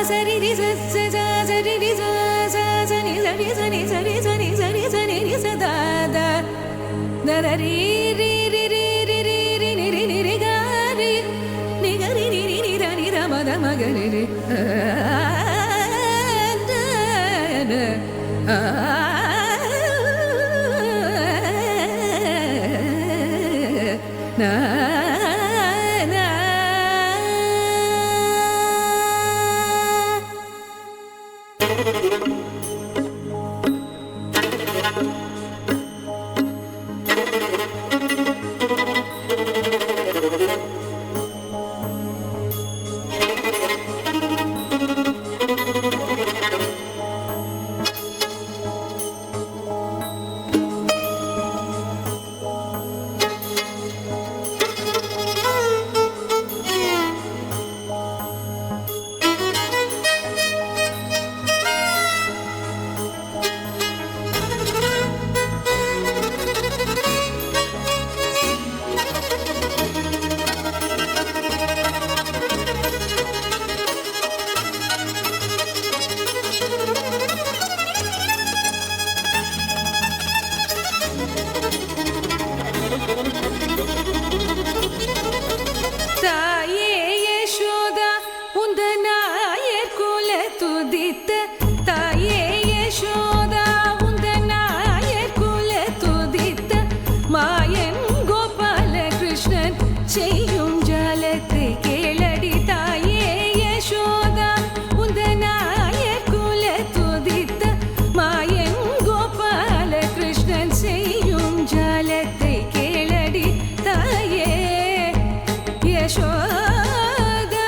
ಸರಿ ರಿ ಸ ಸ ಸ ಸರಿ ರಿ ಸ ಸ ಸ ನಿ ಸರಿ ಸ ನಿ ಸರಿ ಸ ನಿ ಸರಿ ಸ ನಿ ರಿ ಸ the the the the ರಿ ರಿ ರಿ ರಿ ರಿ ರಿ ರಿ ನಿ ರಿ ನಿ ರಿ ಗ ರಿ ನಿ ಗ ರಿ ನಿ ರಿ ನಿ the ನಿ the ಮ the ಮ ಗ ರಿ ರಿ ಆ the ನ ಆ ನ ನ. ತಾಯೇ ಯಶೋದ ಉಂದನಾಯರ್ ಕುಲ ತುದಿತ್ತ, ತಾಯೇ ಯಶೋದ ಉಂದನಾಯರ್ ಕುಲ ತುದಿತ್ತ மாயன் கோபால கிருஷ்ணன் செய்யும் ஜாலத்தை கேளடி. தாயே யசோதா உந்தநாயர் குல துதித்த மாயன் கோபால கிருஷ்ணன் செய்யும் ஜாலத்தை கேளடி தாயே Yashoda.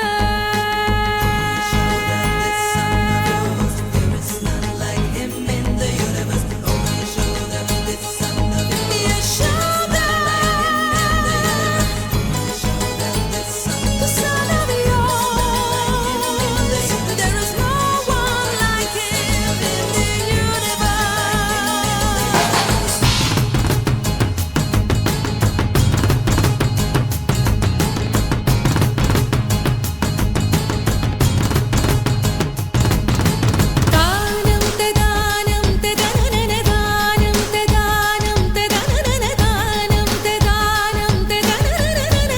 Yashoda, this son of yours, there is none like him in the universe. Oh Yashoda, this son of yours, Yashoda, Yashoda, this son the son of yours, there is no one like him in the universe. தானம் ததானம் ததனனதானம் ததானம் ததனனதானம் ததானம் ததனனனனனனன.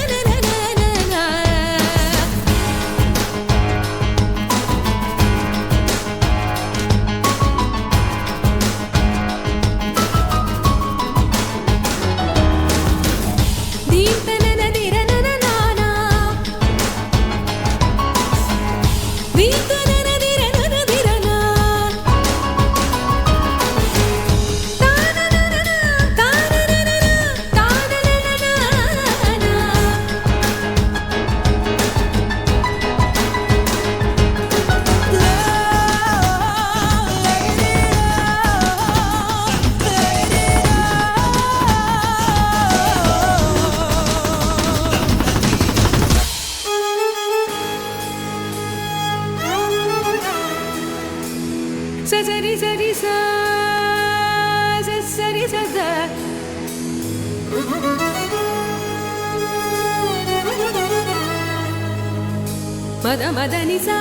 Theme தனன திரனன நானா, theme தனன திரனன திரனா, தானனனன தானனனன தானனனன. సరి సరి స సరి స మద మద ని సా.